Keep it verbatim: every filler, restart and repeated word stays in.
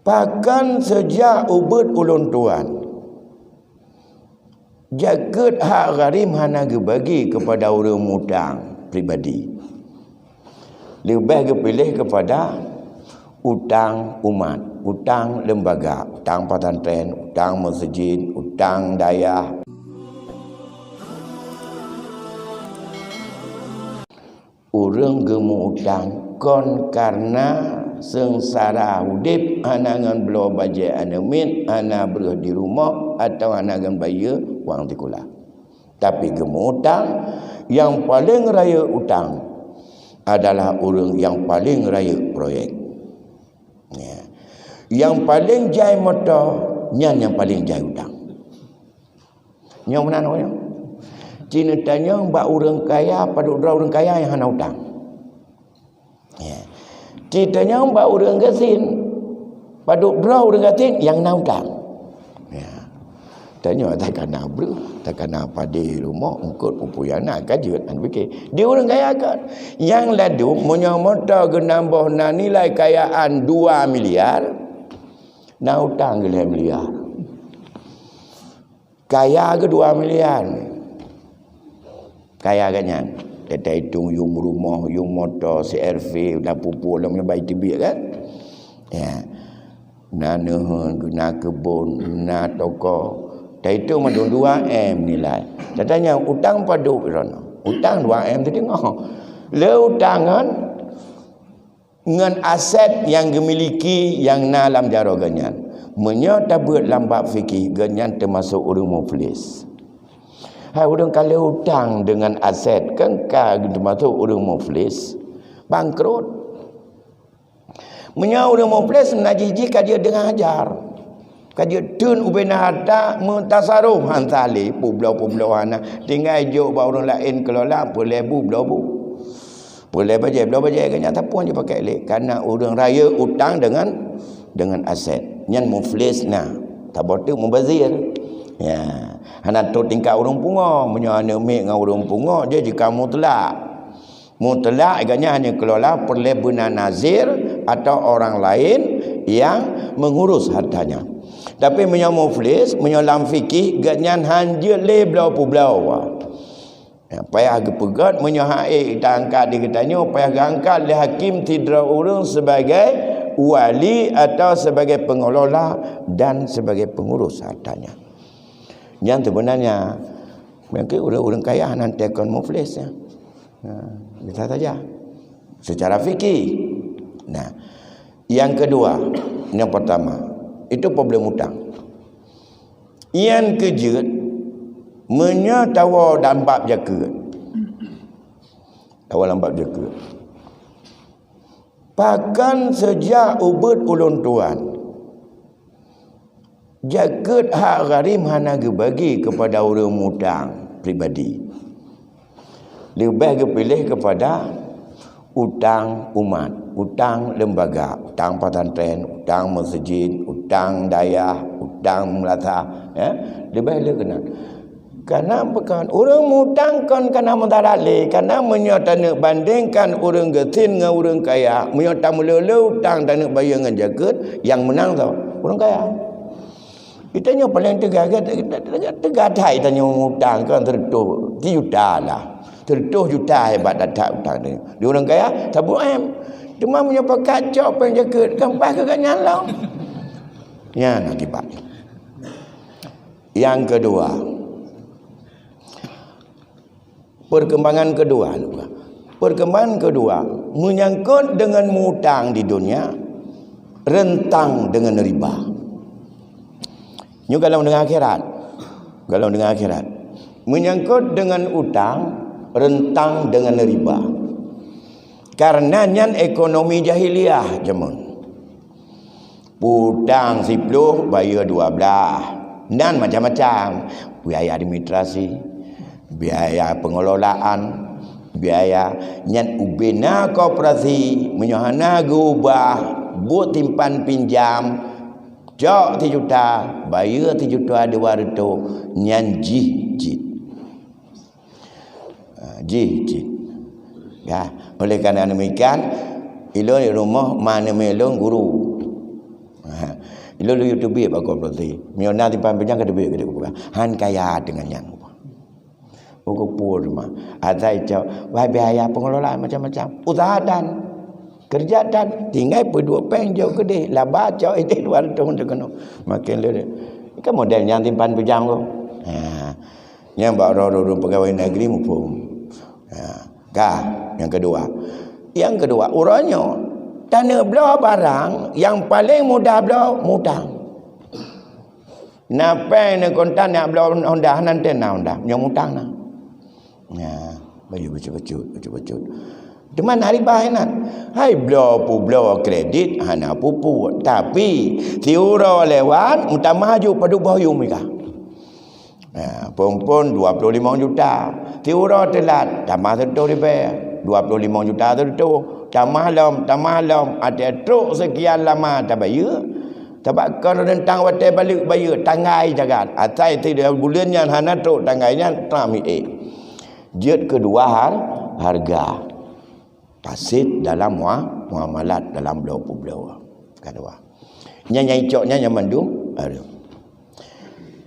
Pakon seujak ubit ulôn tuan, jakeuet hak gharim hana geubagi keupada ureuëng mutang pribadi, leubeh geupiléh keupada utang umat, utang lembaga, utang pesantren, utang meuseujid, utang dayah. Ureuëng geumeu-utang kon kareuna seungsara udeb, hana ngon bloe bajée aneuk miet, hana breueh di rumoh, atawa hana ngon bayeue wang sikula. Tapi geumeu-utang, nyang paleng rayeuk utang adalah ureuëng nyang paleng rayeuk proyek. Ya. Nyang paleng jai moto, nyan nyang paleng jai utang. Nyoe meunan nyoe. Ci neutanyong bak ureuëng kaya, padub droe ureuëng kaya nyang hana utang. Ya. Ci tanyong bak ureuëng gasien, padub droe ureuëng gasien nyang na utang. Ya. Tanyoe takana breueh, takana padé rumoh, eungkot peue-peue nyang na ka jeuet, hana pike. Di ureuëng kaya kan. Nyang ladum, meunyoe moto geunamboh na nilai kayaan dua miliar, na utang geuh lhée miliar. Kaya geuh dua miliar. Kaya geuh nyan. Teuta itong yum rumoh, yum moto, C R V, na peue-peue lam nyoe bai teubiet kan? Ya. Na neuheun, na keubon, na toko. Teuta itong mandum dua M nilai. Teuta nyan utang padub droeneuh. Utang dua M teudeungoe. Le utang ngon ngon aset nyang geumiliki nyang na lam jaroe geuh nyan. Meunyoe tabeuet lam bab fikih, geuh nyan teumasok ureuëng muflis. Hai ureuëng ka lheueh utang deungon aset, kan ka teumasok ureuëng muflis, bangkrot. Meunyoe ureuëng muflis, na jih-jih ka jeuet deungon ajar. Ka jeuet teun ubena harta meutasaruf han saleh, peubloe-peubloe hana, tinggai jok bak ureuëng laén keulola, peureulée bu bloe bu. Peureulée bajée, bloe bajée geuh nyan tapong jipakai lé. Kareuna ureuëng rayeuk utang deungon, deungon aset. Nyan muflis na. Saboh teuk mubazir. Ya. Hana tot tingkat ureuëng pungo. Meunyoe aneuk miet ngon ureuëng pungo, jih jika mutlak. Mutlak geuh nyan hana keulola, peureulée beuna nazir atau orang lain yang mengurus hartanya. Tapi meunyoe muflis, meunyoe lam fikih, geuh nyan han jeuet lé bloe peubloe. Ya, payah geupeugét meunyoe hak ék taangkat di geutanyoe, payah geuangkat lé hakim sidroe ureuëng sebagai wali atau sebagai pengelola dan sebagai pengurus hartanya. Nyan sebenarnya mungkin ureuëng-ureuëng kaya nan tekon muflis, ya. Ha, bisa saja. Secara fikih. Nah, yang kedua, yang pertama, itu problem utang. Nyang keujeuet, meunyoe tawoe lam bab jakeuet. Tawoe lam bab jakeuet. Pakon seujak ubit ulôn tuan, jakeuet hak gharim hana geubagi keupada ureuëng mutang pribadi. Leubeh geupiléh keupada utang umat, utang lembaga, utang pesantren, utang meuseujid, utang dayah, utang meulasah, ya. Leubeh le keunan. Kareuna bukan ureuëng mutang kon kana meudarat lé, kareuna meunyoe taneuk bandingkan ureuëng gasien ngon ureuëng kaya, meunyoe tameuleueh-leueh utang taneuk bayeue ngon jakeuet, nyang meunang soe? Ureuëng kaya. Geutanyoe paleng teuga, teuga, teuga that tanyoe mutang kan seratus juta lah. Seratus juta hebat that utang tanyoe. Di ureuëng kaya, saboh M. Teuma meunyoe pakat cok péng jakeuet, kan paih keu gobnyan lom. Nyan akibat. Yang kedua, Perkembangan kedua, perkembangan kedua, menyangkut dengan mutang di dunia, rentang dengan riba. Nyoe golom deungon akhirat. Golom deungon akhirat. Menyangkut dengan utang, rentang dengan riba. Karena nyan ekonomi jahiliyah jameun. Peutang siploh, bayeue dua blaih. Nan macam-macam. Biaya administrasi, biaya pengelolaan, biaya nyan ubena koperasi, meunyoe hana geuubah, buet simpan pinjam, cok sijuta, bayeue sijuta dua reutôh, nyan jih cit. Ha, jih cit. Ya, oleh karena demikian, ilôn di rumoh ma aneuk miet lôn guru. Ha, Lôn, lôn yue teubiet bak gob lôn teuh. Meunyoe na simpan pinjam ka teubiet keu peugah. Han kaya deungon nyan. Buku pur mah. Asai cok, wai biaya pengelolaan macam-macam. Usaha tan. Kerja tan. Tinggai peuduek péng jok keudeh. Laba cok ideh dua ratus untuk keunoe. Makin lé. Kan model nyan simpan pinjam ko. Ha. Nyang bak droe ureueng pegawai negeri muphom. Ha. Ka, nyang kedua. Nyang kedua, uroe nyoe, taneuk bloe barang, nyang paléng mudah bloe, mutang. Na péng, na kontan, nak bloe Honda, nan teuh na Honda, nyang mutang na. Nah, bayeue bacut-bacut, bacut-bacut. Teuma na riba inan. Hai bloe peubloe kredit, hana peue-peue. Tapi, siuroe lewat, meutamah aju padub boh yum ika. Ha, phon-phon dua puluh limong juta. Siuroe teulat, tamah sireutoh ribèe. Dua puluh limong juta sireutoh. Tamah lom, tamah lom. Até trok seukian lama tabayeue. Sabab kon reuntang watèe balek bayeue, tanggai jagat. Asai sidroe buleuen nyan hana trok tanggai nyan, tram ék. Jeuet keudua har-, harga. Fasid dalam mua-, muamalat, dalam bloe peubloe. Kedua. Nyan nyang icok nyan nyang mandum, aduh.